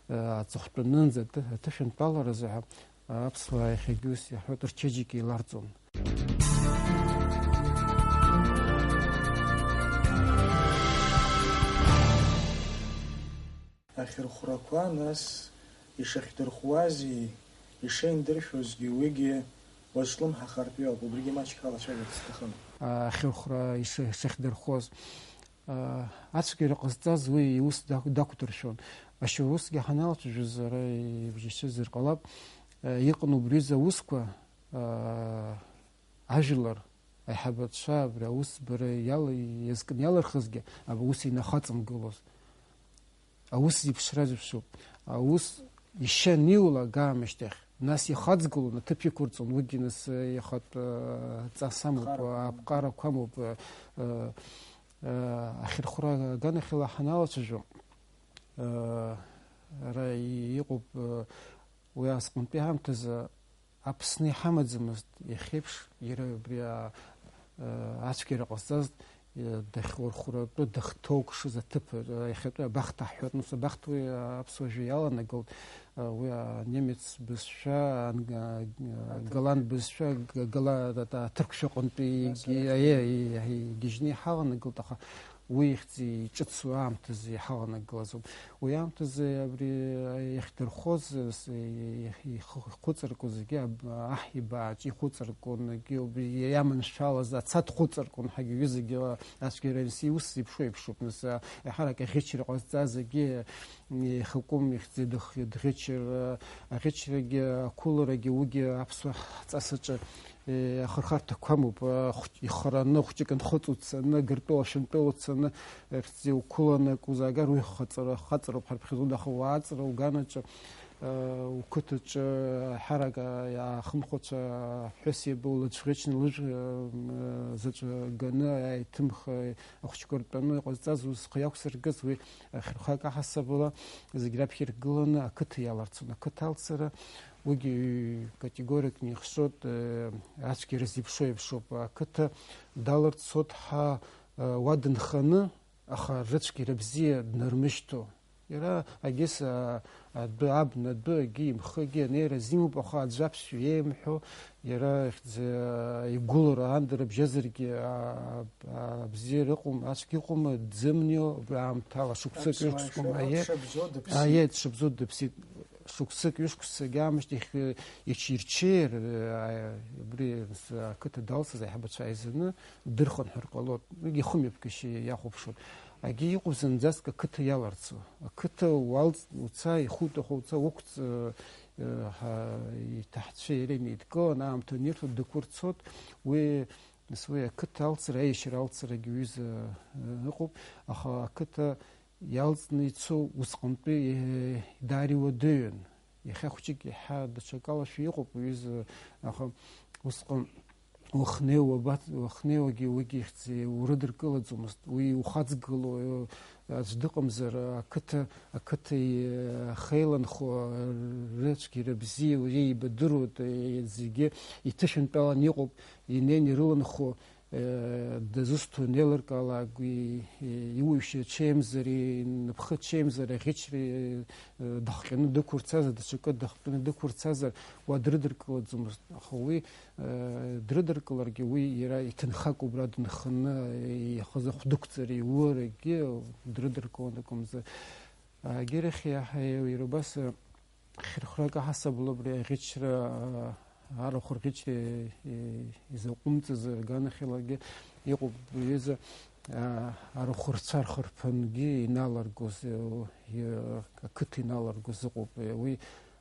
э, аҵыхәтәанынӡа аҭы-, аҭышәынтәалара азыҳәа, аԥсуаа иахьагьы ус иаҳҳәоит, рчеиџьыка еиларҵон. Ахьырхәрақәа, нас, ишахьдырхәуази ишеиндыршәозгьы уигьы уазҿлымҳахартә иоуп, убригьы маҷк ҳалацәажәарц сҭахын. Ахьырхәра иша-, ишахьдырхәоз, а, ацәгьара ҟазҵаз уи иус дақ-, дақәдыршәон. Ашьоурусгьы ҳаналацәажәоз, ара ибжьашьазар ҟалап, а, иҟан убри аҩыза аусқәа, а, ажәлар, аиҳабацәа абри аусбара иала-, иазкны иалырхызгьы, аб-, ус инахаҵамгылоз. Аус зеиԥшра зеиԥшуп. Аус ишьа аниулак аамышьҭахь, нас ихаҵгылон, аҭыԥ иқәырҵон, уигьы нас, э, ихатә, э, ҵас амоуп, аԥҟарақәа амоуп, э, э, э, ахьырхәра аганахьала ҳаналацәажәо, э, ара и-, иҟоуп, э, уи асҟантәи аамҭазы Аԥсны иҳамаӡамызт иахьеиԥш, иара убри а-, а-, ацәгьара ҟазҵаз, э, дахьурхәратәы, дахьҭоукшаз аҭыԥ, э, иахьатәи абахҭа ҳҳәатәын, ус абахҭа уи аԥсуа жәа иаланагалт, э, уи анемец бызшәа, ан-, а-, а-, голланд бызшәа, г-, гала-, а-, аҭырқәшәа ҟынтәи ас иг-, аиаҳа. Аиа-, и-, и-, игьежьны иҳаланагылт, аха Уи ихьӡ иҿыцу аамҭазы иҳаланагылаз ауп. Уи аамҭазы абри иахьдырхоз, с-, ихы-, ихәыҵаркуа зегьы аб-, аҳ ибааҿ ихәыҵаркуан, егьи убри иаманшәалаз аца дхәыҵаркуан, ҳәагьы ҩызагьы ацәгьара иус зеиԥшу еиԥшуп. Нас, а, еиҳарак аӷьычра ҟазҵаз зегьы ихакәым, ихьӡ дых-, дӷьычыр, аӷьычрагьы, ақәыларагьы, уигьы аԥсуа ҳҵасаҿы Е, ахырхарҭақәа амоуп, а, хәҷ-, ихараны, хәҷык анхыҵ уцаны, Гыртәыла, Шьамтәыла уцаны, ихьӡ уқәыланы акы узаагар, уи хаҵара, хаҵароуп ҳарԥхьаӡоит, аха уааҵра уганаҿы, а, уқыҭаҿы, ҳарак, а, ахымхәацәа, аҳәыс еиба улыцәӷьычны лыжә, а, м, заҵә ганы, аиҭымх, а, ахәыҷқәа ртәаны иҟазҵаз усхы иақәсыргаз, уи ахьырхәак аҳасабала зегь раԥхьа иргыланы ақыҭа иаларцон. Ақыҭа алцара Уигьы категорикны ихшоит, э, ацәгьара зеиԥшу еиԥшуп. Ақыҭа даларцоит ҳәа, э, уа дынханы, аха рыцәгьара бзиа днармышьҭуа. Иара агьыс, а, адәы, абна адәы, агьи имхы, агьи анеира азимуп, аха аӡә аԥсшәа иеимҳәо, иара ихьӡ-, игәылара аанда рыбжьазаргьы, а, а, абзиара ыҟоума, ацәгьа ыҟоума, дзымнио, убри аамҭала шықәсык, аԥсуаа ҩышықәсык, ишыҟоу, аиеи, дшыбзоу дыԥсит. Аиеи, дшыбзоу дыԥсит. Шықәсык, ҩышықәсагьы аамышьҭахь, э, иҽирҽеир, э, абри, э, ақыҭа далҵыз аиҳабацәа ааизаны дырхынҳәыр ҟалоит. Уигьы ихымҩаԥгашьа иахәаԥшуан. Агьи иҟоуп зынӡаск ақыҭа иаларцо. Ақыҭа уалҵ-, уца, ихутәахо уца, уқәҵ-, э, э, ҳа-, иҭаҳцәа иара инеидкылан, аамҭа анирҭо дықәырцот. Уи, нас уи ақыҭа алҵра, аиашьара алҵрагьы ҩыза, э, ыҟоуп, аха ақыҭа иалҵны ицо усҟантәи, э, даара иуадаҩын. Иахьа хәҷык иаҳа даҽакалашәа иҟоуп, уҩыза, аха усҟан уахнеиуа, уахнеиуагьы уигьы ихьӡ урыдыркылаӡомызт. Уи ухаҵгыло, э, аӡә дыҟамзар, ақыҭа, ақыҭа, э, ахеиланхо, э, рыцәгьара бзиа, уи еибадыруеит, э, зегьы иҭышәынтәалан иҟоуп, инеины ирыланхо, э, дызусҭоу неилыркаалак, уи, э, иуаҩшьа ҽеимзар, инапхы ҽеимзар, аӷьычра, э, дахҟьаны дықәырцазар, даҽакы дахҟьаны дықәырцазар, уа дрыдыркылаӡомызт. Аха уи, э, дрыдыркыларгьы, уи иара иҭынхак убра дынханы, э, ихазы хәдықәҵара иур, егьи дрыдыркылон акәымзар. Егьирахь иаҳа иара убас, э, Хьырхәрак аҳасабала абри аӷьычра, а, арахә рӷьычра, е, изаҟәымҵыз рганахьалагьы иҟоуп, ҩыза, а, арахә рцәа рхырԥынгьы иналаргоз, е, е, ақыҭа иналаргоз ыҟоуп. Е, уи,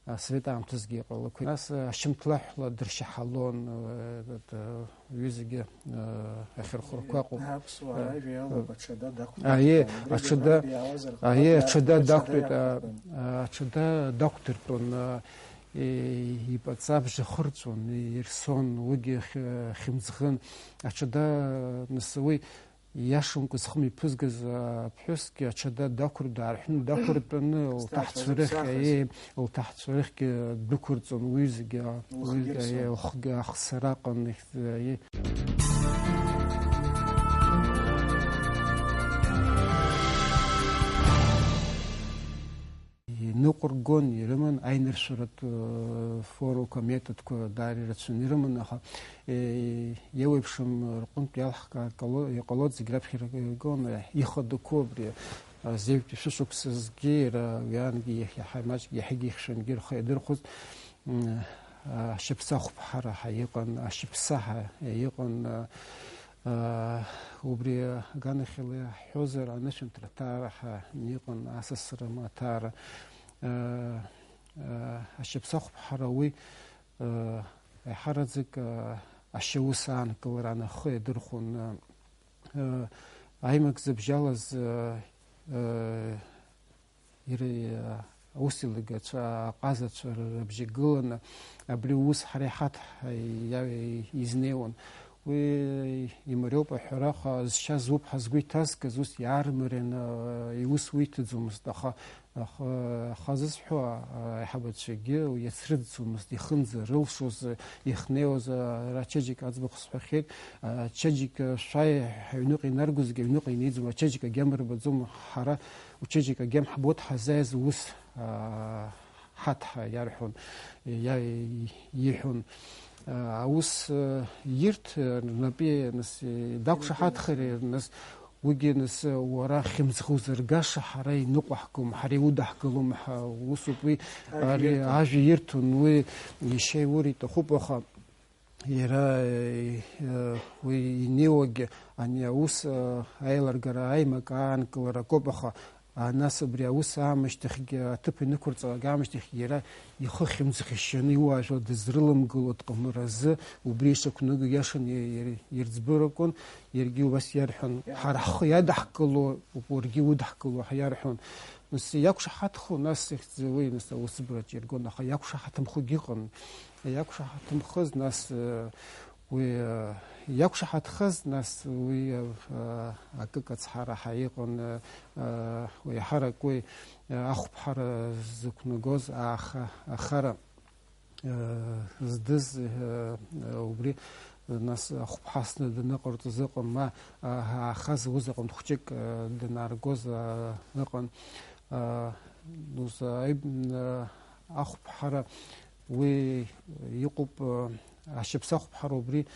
асовет аамҭазгьы иҟалақәеит. Нас, ашьамҭлаҳәла дыршьаҳалон, э, э, ҩызагьы, э, ахьырхәырқәа ыҟоуп. Аԥсуаа ражәа иалоуп, аҽада дақәтәоуп. Аиеи, ҳәа, убригьы аҽада, ражәа иаауазар ҟалап, аиеи, аҽада аҽада дақәтәеит, а, иақәтәан. А, аҽада дақәдыртәон, а, и-, ипаҵа абжа хырҵәон, и-, ирсон, уигьы хь-, хьымӡӷын. Аҽада, нас, уи иашамкәа зхы мҩаԥызгаз аԥҳәысгьы аҽада дақәыртә-, даарҳәны дақәыртәаны, лҭаҳцәа рыхь, аиеи, лҭаҳцәа рыхьгьы дәықәырҵон, уи зегьы, уи, аиеи, лхгьы ахсара аҟан, ихьӡ-, аиеи. Иныҟәыргон, ирыман, аиныршәаратә, э, формақәа, методқәа даара ирацәаны ирыман, аха, э, еиуеиԥшым рҟынтә иалҳкаар ҟало-, иҟалоит, зегь раԥхьа иргон, э, ихадақәоу абри, э, зеижәтәи шәышықәсазгьы иара уиаангьы иахьа маҷк иаҳагьы ихьшангьы рхы иадырхәоз, м, ашьаԥса ахәԥҳара ҳәа иҟан, ашьаԥса ҳәа иҟан, э, Аа, убри аганахьала иаҳҳәозар, анышәынҭра аҭаара ҳәа иҟан, асасра ма аҭаара. Аа, аа, ашьаԥсахәԥҳара уи, аа, еиҳараӡак, аа, ашьаус аанкылара анахы иадырхәон, аа, аимак зыбжьалаз, аа, аа, Иара, аус еилагацәа, аҟазацәа рыбжьагыланы абри аус ҳара иҳаҭ-, иа-, изнеиуан. Уи имариоуп аҳәара, аха зшьа зуп ҳәа згәы иҭазгаз ус иаармарианы, иус уиҭаӡомызт, аха, аха, аха зысҳәо, аиҳабацәагьы иацрыҵӡомызт, ихынӡарылшоз, ихнеиуаз, ара ачеиџьыка аӡбахә сҳәахьеит, ачеиџьыка шәааи ҳәа аҩныҟа инаргозгьы, аҩныҟа инеиӡом, ачеиџьыка агьама рбаӡом, ҳара Учеиџьыка агьама ҳбоит ҳазааиз ус, аа, ҳаҭ ҳәа иарҳәон, иа-, иҳәон. Аа, аус, э, ирҭ, э, рнапы, нас, э, дақәшаҳаҭхар, нас, уигьы, нас, э, уара хьымӡӷ узыргаша, ҳара иныҟәаҳгом, ҳара иудаҳкылом ҳәа, усоуп уи, Ажәа ари ирҭон. Ажәа ирҭон, уи ишьа иура иҭахуп, аха Иара, э, уи инеиуагьы ани аус, э, аилыргара, аимак аанкылара акоуп, аха, а, нас абри аус аамышьҭахьгьы, аҭыԥ инықәырҵалак аамышьҭахьгьы иара ихы хьымӡӷ ишьаны иуаажәлар дызрылымгыло дҟамыр азы убри ишақәнаго иашаны ир-, ирӡбыр акәын, иаргьы убас иарҳәон, ҳара ҳхы иадаҳкыло, уаргьы удаҳкыло ҳәа иарҳәон. Нас иақәшаҳаҭхо, нас ихьӡ-, уи, нас, аусыбраҿы иргон, аха иақәшаҳаҭымхогьы ыҟан. Иақәшаҳаҭымхыз, нас, э, уи, э, иақәшаҳаҭхаз, нас уи, э, э, акык ацҳара ҳәа иҟан, э, э, уи ҳарак уи, э, ахәԥҳара зықәнагоз ааха-, ахара. Здыз, убри, нас, ахәԥҳа сны даныҟарҵоз ыҟан, ма, аха зуз аҟынтә хәҷык данааргоз ыҟан. Ус, ахәԥҳара уи иҟоуп, ашьаԥсахәԥҳара убри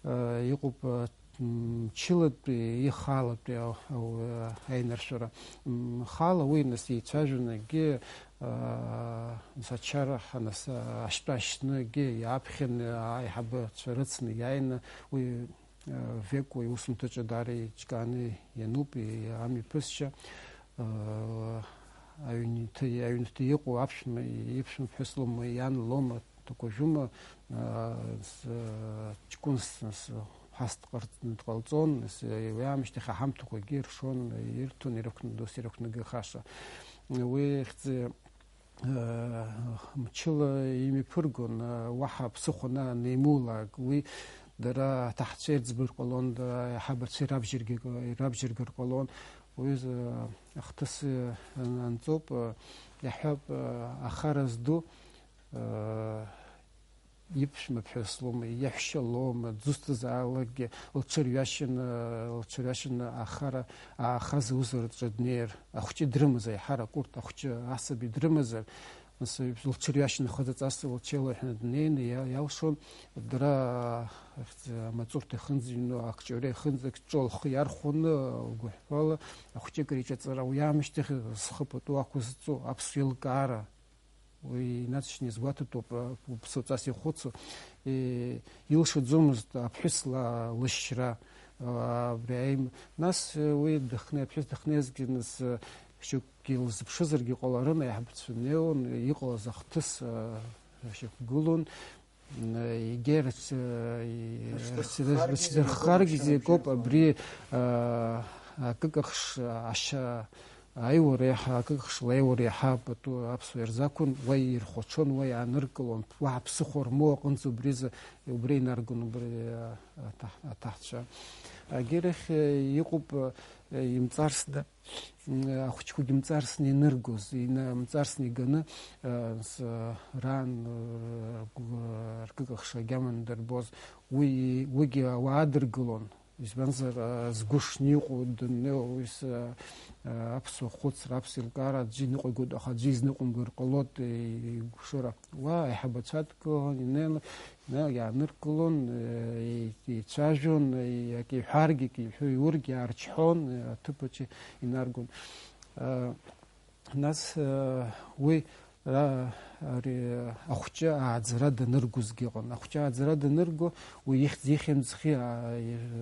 иҟоуп, мчылатәи, ихалатәи ау-, ау-, аиныршәара. М, хаала уи, нас, еицәажәон, егьи, аа, нас, ачара ҳанаса, ашьтәа ашьны, егьи иааԥхьаны, аиҳабацәа рыцны иааины, уи, аа, Веко иусумҭаҿы даара иҿкааны иануп, и-, амҩаԥысшьа, аа, аҩнаҭа, аҩнаҭа иҟоу аԥшәма, иԥшәмаԥҳәыс лоума, иан лоума, Ҭакәажәума, аа, с-, ҷкәынс, с-, ҳас дҟарҵ-, дҟалҵон, с-, уи аамышьҭахь аҳамҭақәагьы иршон, ирҭон, ирықән-, дос ирықәнагахаша. Уи хьӡы, аа, мчыла имҩаԥыргон, аа, уаҳа ԥсыхәа на-, анимулак, уи дара аҭаҳцәа ирӡбыр ҟалон, дара аиҳабацәа ирабжьыргьы-, ирабжьыргар ҟалон. Уи зы ахҭыс, аа, анҵоуп, аа, иаҳҳәап, аа, ахара зду, Иԥшәмаԥҳәыс лоума, иаҳәшьа лоума, дзусҭазаалакгьы лҽырҩашьаны, лҽырҩашьаны ахара, аахаз аус рҿы днеир, ахәҷы дрымазар, аиҳарак урҭ ахәҷы асаби дрымазар, нас лҽырҩашьаны хаҵаҵас лҽеилаҳәаны днеины иа-, иалшон, дара ахьӡ-, амаҵурҭа ихынӡ иҩну, акҿаҩра ихынӡ, акҿҿо лхы иархәаны, лгәыҳәԥала ахәҷы акыр иҿаҵара, уи аамышьҭахь зхы пату ақәызҵо аԥсуа еилкаара. Уи инаҵшьны изгәаҭатәуп, ԥсуаҵас ихәыцу, е, илшаӡомызт аԥҳәыс ла-, лышьра, а, абри аим-, нас, уи дыхне-, аԥҳәыс дыхнеизгьы, нас, шьоук илзыԥшызаргьы ҟаларын, аиҳабацәа неиуан, иҟалаз ахҭыс, а, шьақәгылон. Егьа рыц-, рыцәдырххаргьы зегь акоуп, абри, а, акыкахш ашьа аиуара иаҳа, акыкахш леиуара иаҳа пату аԥсуа ирзақәын, уа ирхәаҽон, уа иааныркылон, уаҳа ԥсыхәа рмоу аҟынӡа убри, убри инаргон, убри, а, аҭаҳ-, аҭаҳцәа. Егьирахь, а, иҟоуп, а, имҵарсны, ахәыҷқәагьы мҵарсны иныргоз, ина-, мҵарсны иганы, э, с-, ран, э, ргәы-, ркыкахш агьама андырбоз, уи, уигьы ауаа адыргылон. Избанзар, э, згәы шниҟәо, даннеиуа, уи с-, э, аԥсуа хәыцра, аԥсуа еилкаара аӡәы иныҟәигоит, аха аӡәы изныҟәымгар ҟалоит, э, игәшыра. Уа аиҳабацәа адкылан, инеины, инеины иааныркылон, э, еицәажәон, э, акы иҳәаргьы, акы иҳәо иургьы аарчҳон, э, аҭыԥаҿы инаргон. Э, нас, э, уи, ра-, ари, ахәҷы ааӡара даныргозгьы ыҟан. Ахәҷы ааӡара данырго, уи ихьӡ ихьымӡӷи, а,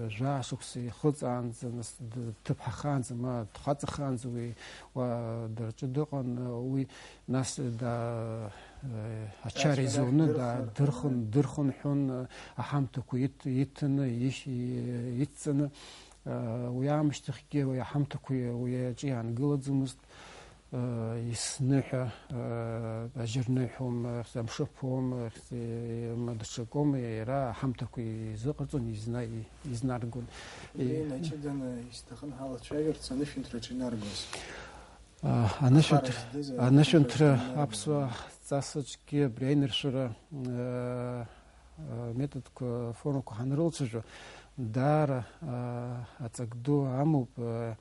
жәаа шықәса ихыҵаанӡа, нас д-, дҭыԥҳахаанӡа, ма дхаҵахаанӡа уи уа дарҿы дыҟан, уи Нас да-, э, ачара изауны, да, дырхын, дырхынҳәуан, э, аҳамҭақәа ит-, иҭаны, ишь-, и-, идҵаны, э, уи аамышьҭахьгьы уи аҳамҭақәа уи аҿы иаангылаӡомызт, э, исныҳәа, э, ажьырныҳәома, амшыԥума, э, ма даҽакоума, иара аҳамҭақәа изыҟарҵон, изна-, изнаргон. Убри И- инаҷыданы исҭахын ҳалацәажәарц анышәынҭраҿы инаргоз. А, анышәынҭра, Ахара здыз, анышәынҭра анышәынҭра аԥсуа ҵасаҿгьы абри аиныршәара, а, а, методқәа, формақәа ҳанрылацәажәо, даара, а, аҵак ду амоуп, а,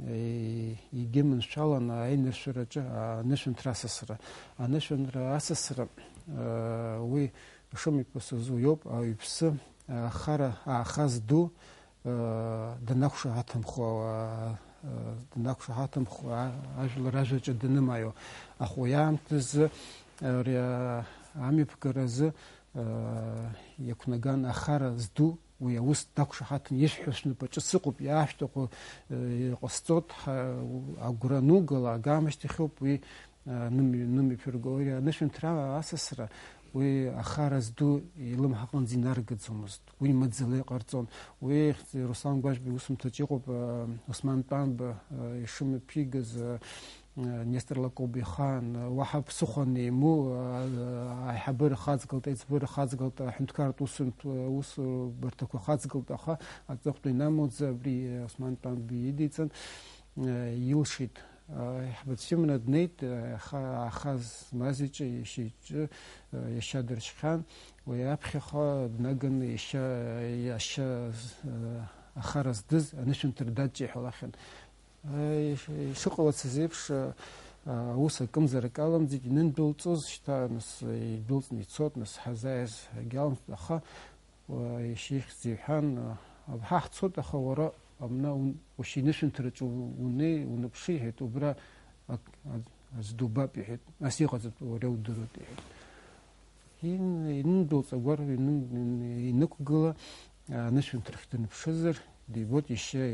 и-, егьи маншәаланы аиныршәараҿы анышәынҭра асасра. Анышәынҭра асасра, а, уи шымҩаԥысыз уиоуп, ауаҩԥсы, а, ахара аахаз ду, э, данақәшаҳаҭымхо, э, э, данақәшаҳаҭымхо, а-, ажәлар ажәаҿы данымааиуа. Аха уи аамҭазы, э, ари, а, амҩаԥгаразы, э, иақәнаган ахара зду, уи аус дақәшаҳаҭын, ишәҳәо снапаҿы сыҟоуп, иаашәҭаху, э, иҟасҵоит, ҳа-, агәра анугала, агамашьҭахьоуп уи, а, нымҩ-, нымҩаԥырго. Уи анышәынҭра асасра, уи ахара зду илымҳаҟынӡа инаргаӡомызт. Уи маӡала иҟарҵон. Уи Руслан Гәажәба иусумҭаҿ иҟоуп, а, Осман Тәанба, а, ишымҩаԥигаз, а, а, Нестор Лакоба ихаан, а, уаҳа ԥсыхәа анеимоу, а, а, аиҳабыра хаҵгалт, аиҵбыра хаҵгалт, аҳәынҭқарратә усумҭ-, усубарҭақәа хаҵгалт, аха аҵыхәтәан инамоуӡа абри, а, Осман Тәанба идиҵан, а, илшеит. Аиҳабацәа иманы днеит, аха, аха змаз иҿы, иашьа иҿы, иашьа дыршьхьан, уи аԥхьаҟа днаганы иашьа, иашьа, ахара здыз анышәынҭра даҷҷа иҳәалахьан. Ишыҟалацыз еиԥш, аус акымзарак аламӡеит, инындәылҵоз шьҭа, нас, идәылҵны ицот, нас ҳазааиз агьалымҵит, аха Уа, иашьа ихьӡ иҳәан, абҳа ҳцоит, аха уара абна ун-, уашьа инышәынҭраҿы у-, унеи, уныԥшы, иҳәеит, убра ак-, аӡ-, аӡә дубап, иҳәеит, нас иҟаҵатәу уара удыруеит, иҳәеит. Ин-, инындәылҵ агәар ин-, ин-, инықәгыла, анышәынҭрахь дныԥшызар, дибоит иашьа,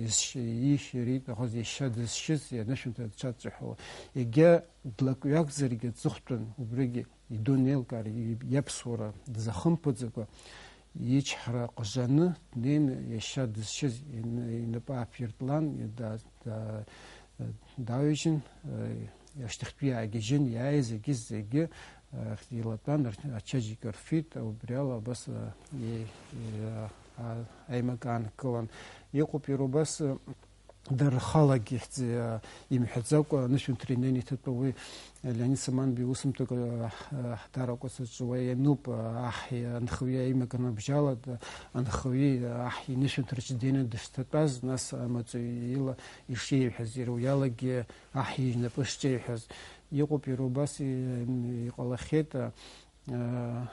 иашьа, иашьа иреиҭахаз иашьа дызшьыз, анышәынҭра дшаҵәахуа. Егьа длакҩакзаргьы аҵыхәтәан, убригьы идунеилкаар, и-, иаԥсуара дазахымԥаӡакәа, ичҳара ҟажаны днеины, иашьа дызшьыз ин-, инапы ааԥиртлан, да-, да-, даҩжьын, э, ашьҭахьтәи иаагьежьын, иааиз зегьы, зегьы, э, илатәан, ар-, ачаџьик рфит, убри ала абас, э, и-, и-, а-, аимак аанкылан. Иҟоуп иара убас, э, Дара рхалагьы хьӡы, а, имҳәаӡакәа, анышәынҭра инеины иҭатәоу уи, а, Леонид Саманба иусумҭак, а, а, ҳдаракәа саҿуа иануп, а, аҳ анхаҩы аимак аныбжьалада, анхаҩы, а, аҳ инышәынҭраҿы днеины дышҭатәаз, нас амаҵуҩ ила ишиеиҳәаз, иара уи алагьы аҳ инапы шҿеиҳәаз. Иҟоуп иара убас и-, иҟалахьеит, а, а,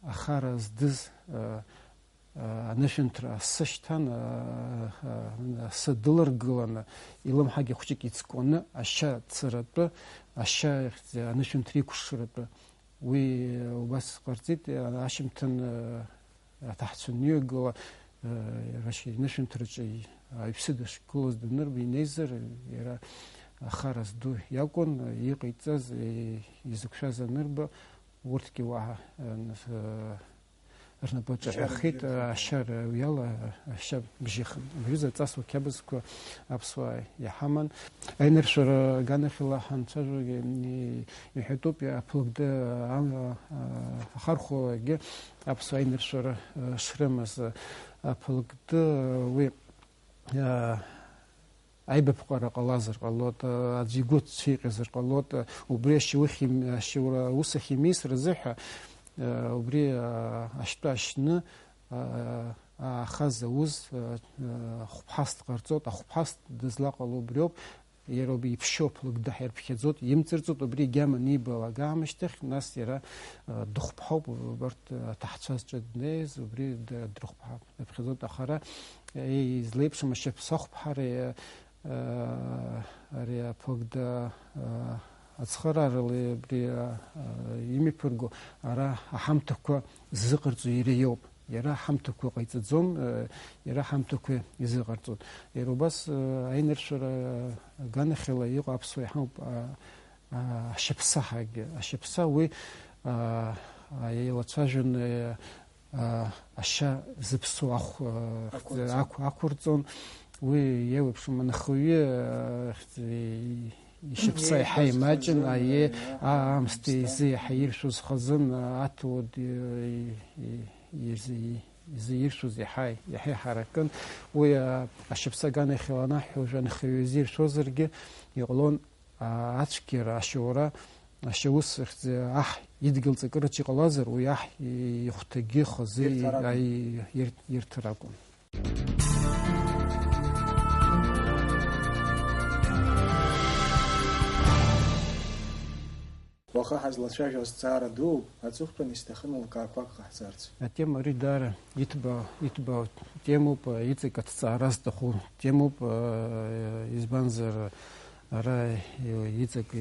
ахара здыз, а, анышәынҭра асы шьҭан, асы дыларгыланы, илымҳагьы хәҷык иҵкәаны, ашьа цыратәы, ашьа анышәынҭра иқәшратәы. Уи убас ҟарҵеит, ашьымҭан аҭаҳцәа аныҩагыла, рашьа инышәынҭраҿы аҩԥсы дышгылоз данырба инеизар, иара ахара зду иакәын, иҟаиҵаз, изықәшәаз анырба, урҭгьы уаҳа, э, рнапы ҿаҳәахеит, ашьа рыҩала, ашьа бжьихын. Абри аҩыза аҵасла қьабзқәа аԥсуаа иҳаман. Аиныршәара аганахьала ҳанцәажәогьы, и-, иҳәатәуп, аԥлыгды, а, а, ахархәагьы аԥсуаа аиныршәара, а, шрымаз. Аԥлыгды, а, уи, а, аибаԥҟара ҟалазар ҟалоит, аӡә игәы цәиҟьазар ҟалоит, убри ашьаухь им-, ашьаура аус ахь имеисыр азыҳәа, убри, а, ашьтәа ашьны, а, аахаз ауз, а, а, хәԥҳаст ҟарҵоит, ахәԥҳаст дызлаҟало убриоуп, иара убри иԥшьоуп, лыгдаҳ ирԥхьаӡоит, имҵырҵоит, убри агьама анибалак аамышьҭахь, нас иара, а, дыхәԥҳауп, убарҭ аҭаҳцәа зҿы днеиз, убри д-, дрыхәԥҳа-, дыԥхьаӡоит, аха ара, е, излеиԥшым ашьаԥсахәԥҳара, е, ари аԥлыгда, а, ацхыраарала абри, а, а, имҩаԥырго ара аҳамҭақәа ззыҟарҵо иара иоуп. Иара аҳамҭақәа ҟаиҵаӡом, а, иара аҳамҭақәа изыҟарҵоит. Иара убас, а, аиныршәара аганахьала иҟоу аԥсуа иҳамоуп, а, а, ашьаԥса ҳәагьы. Ашьаԥса уи, а, а, еилацәажәаны, а, ашьа зыԥсоу ахә, а, Ақәырҵон. Ақә-, ақәырҵон. Уи еиуеиԥшым анхаҩы, а, хьӡ-, ишьаԥса иаҳа Иеиҳәаз имаҷын, хазын, аиеи, а, а, аамсҭа аамсҭа. Изы иаҳа иршәыз хазын, а, аҭауад, и-, и-, изы, изы иршәыз иаҳа, иаҳа иҳаракын. Уи, а, ашьаԥса аганахьала анаҳҳәо, уажәы анхаҩы изы иршәозаргьы, иҟалон, а, ацәгьара, ашьоура, ашьаус ахьӡ-, аҳ идгьыл ҵакыраҿ иҟалазар, уи аҳ ихәҭагьы хазы Ирҭар акәын. Аи-, ир-, ирҭар акәын. Уаха ҳазлацәажәо азҵаара дууп, аҵыхәтәан исҭахын лкаақәак ҟаҳҵарц. Атема ари даара иҭбаа, иҭбаау темоуп, иҵегь аҭҵаара зҭаху темоуп, избанзар, ара иҵегь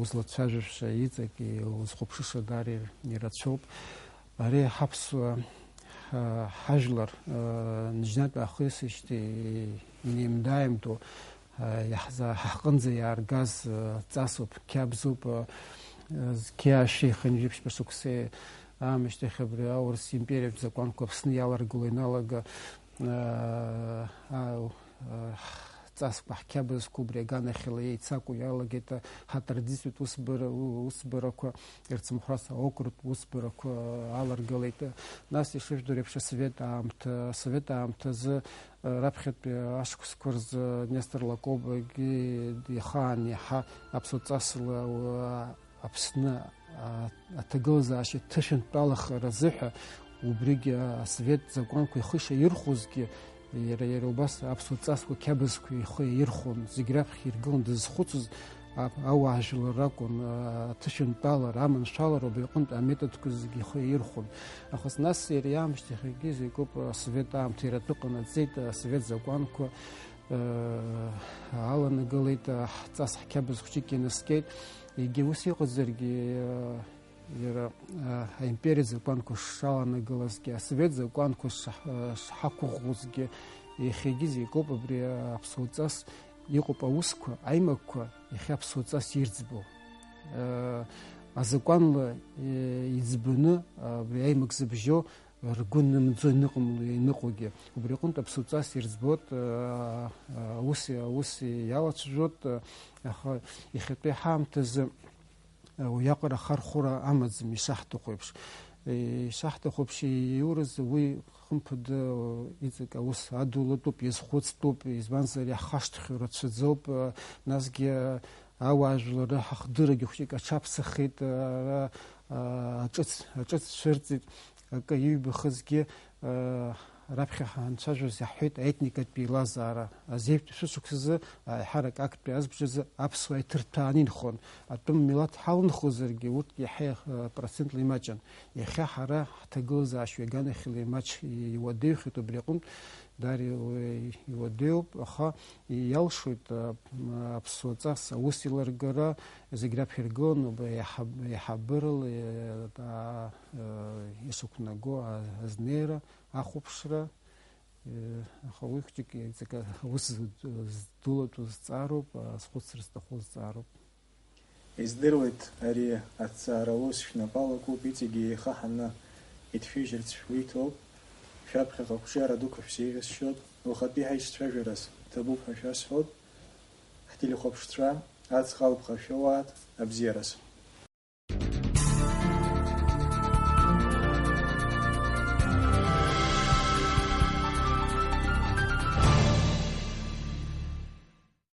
узлацәажәаша, иҵегь узхәаԥшыша даара ирацәоуп. Ари ҳаԥсуа, ҳа-, ҳажәлар, ы, ныжьнатә аахысижьҭеи инеимда-ааимдо, ы, иаҳза-, ҳаҳҟынӡа иааргаз, ы, ҵасуп, қьабзуп, ы, ы, зқьи аашәи хынҩажәи ԥшьба шықәсеи аамышьҭахь абри аурыс империатә закәанқәа Аԥсны иаларгыло ианалага, ы, ау, ы, ҵасқәа ҳқьабзқәа убри аганахьала еицакуа иалагеит, ҳатрадициатә усбара-, у-, усбарақәа, Ерцымхәрас аокругтә усбарақәа аларгалеит. Нас ишыжәдыруа еиԥш, асовет аамҭа, асовет аамҭазы, раԥхьатәи ашықәсқәа рзы Нестор Лакобагьы ихаан иаҳа аԥсуа ҵасла, уа, Аԥсны, а, аҭагылазаашьа ҭышәынтәалахара азыҳәа, убригьы асовет закәанқәа ихы ишаирхәозгьы, иара, иара убас аԥсуа ҵасқәа қьабзқәа ихы иаирхәон, зегь раԥхьа иргылан дызхәыцыз ап-, ауаажәлар ракәын, а, аҭышәынтәалара, аманшәалара убри аҟынтә аметодқәа зегьы ихы иаирхәон. Аха нас иара иаамышьҭахьгьы зегь акоуп, асовет аамҭа иара атәы ҟанаҵеит, асовет закәанқәа, а, аланагалеит, а, ҳҵас ҳқьабз хәҷык инаскьеит. Егьа ус иҟазаргьы, а, иара, а, аимпериа закәанқәа шаланагалазгьы, асовет закәанқәа шаҳ-, а, шҳақәыӷәӷәозгьы, иахьагьы зегь акоуп абри аԥсуа ҵас иҟоуп аусқәа, аимакқәа иахьа аԥсуа ҵас ирӡбо. А, азакәанла, е, иӡбаны, а, абри аимак зыбжьо ргәы нымӡо иныҟамло, иныҟәогьы. Убри аҟынтә аԥсуа ҵас ирӡбоит, а, а, аус, аус иалацәажәоит, а, аха иахьатәи ҳаамҭазы уиаҟара ахархәара амаӡам, ишаҳҭаху еиԥш. Ишаҳҭаху еиԥш ииурыз уи, хымԥада, иҵегь аус адулатәуп, иазхәыцтәуп, избанзар, иаҳхашҭхьоу рацәаӡоуп, насгьы ауаажәларра ҳахдыррагьы хәҷык аҽаԥсахит, ара, аҿыц, аҿыц цәырҵит, акы иҩбахызгьы, Раԥхьа ҳанцәажәоз иаҳҳәеит аетникатә еилазаара азеиԥш шәышықәсазы, аиҳарак актәи азбжазы аԥсуаа иҭырҭәааны инхон. Атәым милаҭ ҳаланхозаргьы, урҭ иаҳа, э, процентла имаҷын. Иахьа ҳара ҳҭагылазаашьа ҩаганахьала имаҷ, иуадаҩхеит, убри аҟынтә даара иу-, иуадаҩуп, аха иалшоит, э, м, аԥсуа ҵас аус иларгара, зегь раԥхьа иргыланы, убри аиҳаб-, аиҳабыра, э, а, э, ишықәнаго, а, азнеира, ахәаԥшра, Аха уи хәҷык иҵакы аус здулатәу зҵаароуп, азхәыцра зҭаху зҵаароуп. Издыруеит, ари аҭҵаара аус шәнапы алакуп, иҵегьы еихаҳаны иҭшәыжьырц шәгәы иҭоуп. Шәаԥхьаҟа ақәҿиара дуқәа шәзеиӷьасшьоит, ухатәи ҳаицәажәараз ҭабуп ҳәа шәасҳәоит. Ҳтелехәаԥшцәа, аҵх алԥха шәоуааит, абзиараз.